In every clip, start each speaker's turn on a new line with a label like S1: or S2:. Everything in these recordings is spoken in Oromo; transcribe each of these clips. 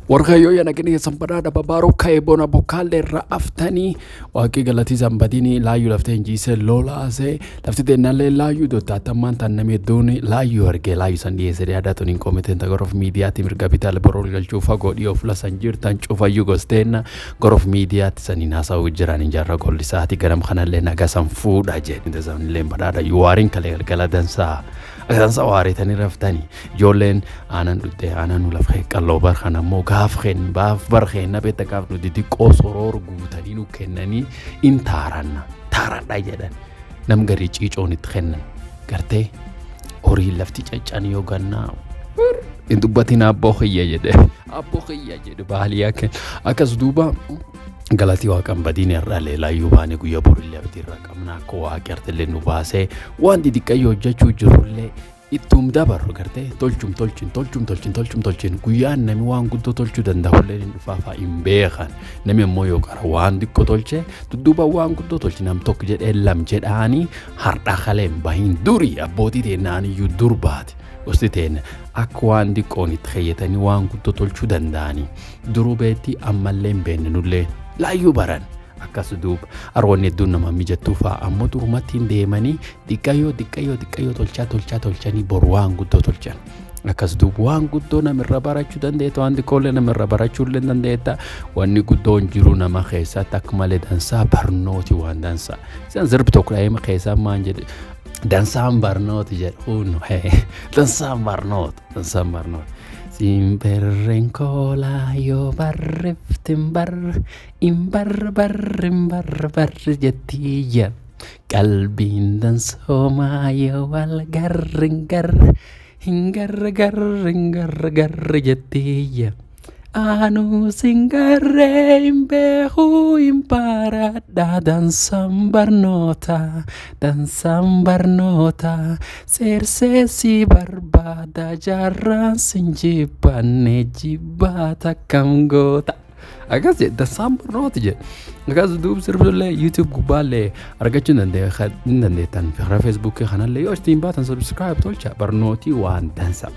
S1: Warqayyoo yana gini sanbadhaa babaaroo ka'ee bona bokkaallee irra aftanii waaqii galatii sanbadiin laayyuu laftee injiisee lolaasee lafti teennallee laayyuu dottaattammaan tan namni hedduun laayyuu argee laayyuu san dhiyeessee yaadaa tuniin koomiteen gorof miidiyaatti mirga bitaa boroo galchuu fagoo dhiyoo fula san jirtan cufayyuu gosteenna gorof miidiyaatti saniin haasa'uu jiran injaarra gollisaati ganam kanallee naga san fuudha jedhe sanillee badhaadha yuwaariin kalee galgala dansaa. Dansa waareetanii raftanii ijoolleen aanan dhugdee aanan nu lafa qalloo barkan ammoo gaaf kenn baaf barkeenna beekta gaaf nu xixiqqoo soroor guutanii nu kennanii in taaranna taaradha jedhan nam garii ciicoon itti kennan gartee horii lafti caccanii yoo gannaa hin dubbatin abboo xiyya jedhe abboo xiyya jedhe baaliyaa kenna akkas duuba. Galatii waaqan badiin irra laayyuu baane guyyaa borillee abdii irra qabna akka waaqi artillee nu baasee waan xixiqqayyoo hojjechuu jirullee ittuum dabarru gartee tolchum tolchin tolchum tolchin tolchum tolchin guyyaan nami waan guddoo tolchuu danda'ullee hin dhufaafaa hin beekan nami ammoo yoo qara waan xiqqoo tolchee dudduuba waan guddoo tolchi nam tokko jedhee lam jedhaanii hardhaa kalee hin bahin durii abbootii teennaaniyyuu dur baate. Gosti teenya akka waan xiqqoon itti fayyadanii waan guddoo tolchuu danda'anii duruu beetti ammallee hin beekne nullee laayyuu baran akkas duuba arwanni hedduun nama mijattuu fa'a ammoo durumatti hin deemanii xiqqayyoo xiqqayyoo xiqqayyoo tolchaa tolchaa tolchanii boru waan guddoo tolchan. Akkas duuba waan guddoo namirra barachuu dandeetta waan xiqqoollee namirra barachuu illee dandeetta wanni guddoon jiru nama keessatti akka malee dansaa barnooti waan dansaa. Isaan sirbi tokko dhaa'ima keessaa maan jedhe dansaan barnooti jedhu huno dansaan barnoota dansaan barnoota. Simbirreen koolaa yoo barrifti hin barr barr hin barr barr jettiyya. Qalbiin dansoomaa yoo wal garri hin garr hin garr garr hin garr garr jettiyya. Anuu singarree hin beekuu hin baradha dansaan barnoota dansaan barnoota seerseessi barbaada jaarraan sin jibbanne jibbaata kam goota. Akkas jedhe dansaan barnoota jedhe akkas duub sirbullee YouTube gubbaallee argachuu hin dandeettan karaa Feesbuukii kanallee yoo ittiin baatan subscribe tolcha barnootii waan dansa.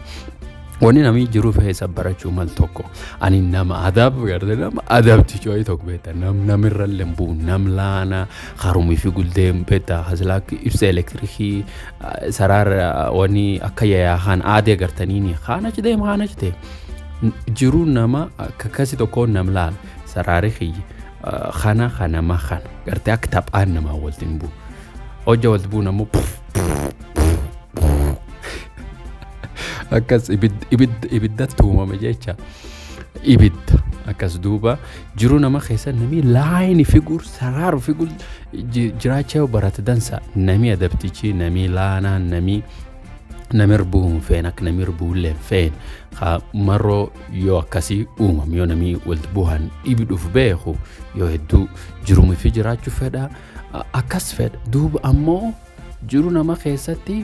S1: Wanni namni jiruuf keessa barachuu mal tokko ani nama adab gartee nama adabtichi wayii tokko beekta nam namirra illee hin bu'u nam laana harumii fi guldee beekta hasilaa ibsa elektirikii saraara wanni akka yaayaa kaan aadee gartaniini kaan achi deema kaan achi deema jiruu nama akkasi tokko nam laala saraari xiyyi kana kanama kana gartee akka taphaan namaa walitti hin bu'u hojja walitti bu'u nammoo akkas ibiddatti uumame jecha ibidda akkas duuba jiruu nama keessa namni laayini figur saraaru figur jiraachaa barate dansa nami adabtichi nami laanaa nami nami irbuu hin feene akka nami irbuu illee hin feene marroo yoo akkasii uumame yoo nami walitti bu'an dhibi dhufu beeku yoo hedduu jirumii fi jiraachuu fedha akkas fedha duuba ammoo jiruu nama keessatti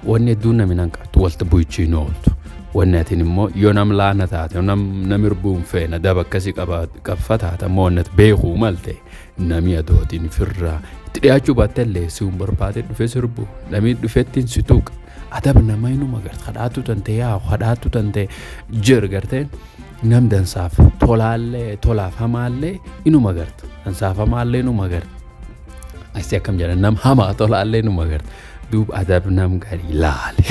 S1: wanni hedduun namni nan qabdu walitti bu'ichi hin ooltu. Wanni atiin immoo yoo nam laana taate yoo nam irbuu hin feene daba akkasii qabfa taate ammoo wanni ati beekuu malte nami adootiin firraa itti dhiyaachuu baatte illee si hin barbaade dhufee sirbu namni dhufeettiin si tuqa adab nama inuma garte kadhaatu tante yaa'u kadhaatu tante jir gartee nam dansaaf tolaallee tolaaf hamaallee inuma garta dansaaf hamaallee inuma garta asii akkam jedhan nam hamaa tolaallee inuma garta. Duuba adab nam gaarii laale.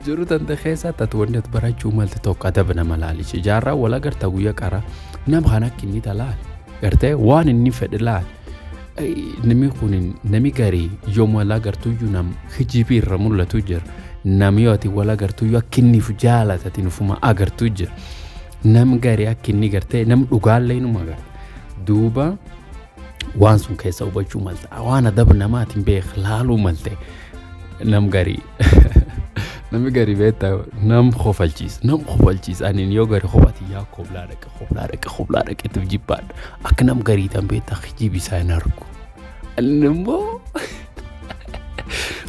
S1: Jiru tante keessa tatu wanni ati barachuu malte tokko adab nama laalichi. Jaarraa wal agarta guyyaa qara nama kana akka inni talaale. Gartee waan inni fedhe laale. Namni kun nami gaarii yoom wal agartuyyuu nam hijibii irra mul'atu jira. Namni yoo ati wal agartuyyuu akka inni jaalata ati nufuma agartu jira. Nam gaarii akka inni gartee nam dhugaallee inuma agarta. Duuba waan sun keessa hubachuu malte waan adaba namaatiin beek laaluu malte nam garii namni garii beektaa nam kofalchiisa nam kofalchiisa ani yoo garii kophati yaa koblaa dhaqe koblaa dhaqe koblaa dhaqe itti jibbaadha akka nam garii tan beektaa kijibi isaa hin argu ani immoo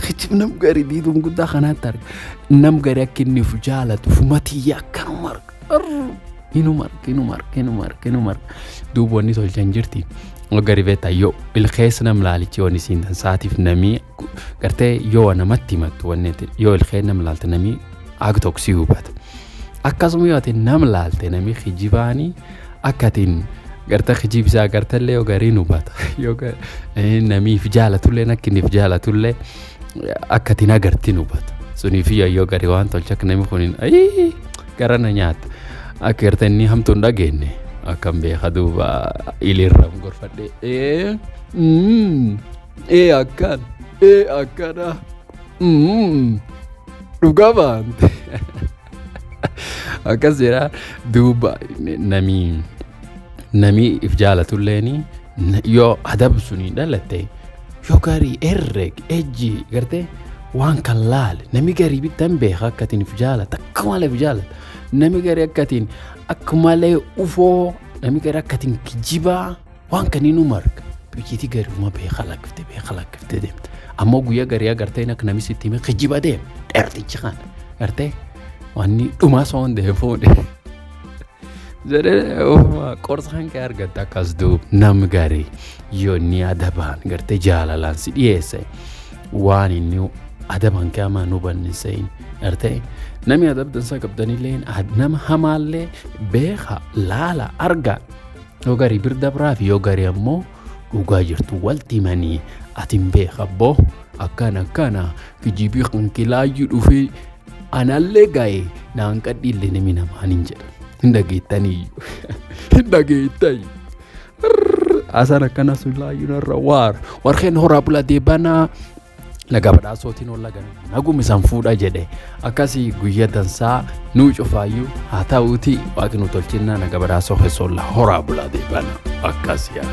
S1: kijib nam garii diiduun guddaa kanaatti arga nam garii akka inni of jaalatu fumatii akkanuma arga inuma arga inuma arga inuma arga inuma arga duuba wanni tolchan jirti. Gari beektaa yoo ilkeessa nam laalichi wanni siin dansaatiif namii gartee yoo namatti himattu wanni yoo ilkee nam laalte namii ag tokko si hubata. Akkasuma yoo ati nam laalte nami kijibaanii akka atiin garta kijibsaa gartallee yoo gariin hubata yoo namiif jaalatullee akka inniif jaalatullee akka atiin agartiin hubata. Suniif yoo garii waan tolcha akka namni kun gara na nyaata akka garta inni hamtuu hin dhageenye akkam beeka duuba ilirra gorfadhe ee akkan ee akkana dhugaa baante akkas jedha duuba namii if jaalatulleeni yoo adab sunii dhalatte yoo garii herreg ejji gartee waan kan laale nami garii bittan beeka akkatiin if jaalata akka malee if jaalata nami garii akkatiin akka malee ufoo nami garii akkatiin kijibaa waan kaniin umarga biyyitii garii uma beeka lakkifte beeka lakkifte deemte ammoo guyyaa garii agartee akka nami sitti hime kijiba deem dheertichi kana gartee wanni dhumaa soon deefuudhe. Jedhee ofuma qorsa kan kee argatta akkas duub nam garii yoo inni adabaan gartee jaalalaan si dhiyeesse waan inni adaban kee hamaa nu bannisein gartee namni adabdansa qabdanillee nama hamaallee beeka laala arga yoo garii birda biraa fi yoo garii ammoo dhugaa jirtu walti himanii atin beeka abboo akkana akkana kijibii kan kilaayyuu dhufee anallee ga'e naan qadhiillee nami namaan hin jedhan. Hin dhageettaniyyuu. Hin dhageettan. Asaan akkana sun laayyuu narra waar. Warqeen horaa bulaa deebanaa. Nagaa badhaasootiin olla ganama naguma isaan fuudha jedhe akkasii guyyaa dansaa nuu cufaayyuu haa ta'uuti waaqni nu tolchinnaa nagaa badhaasoo keessoolla horaa bulaa deebana akkas yaa.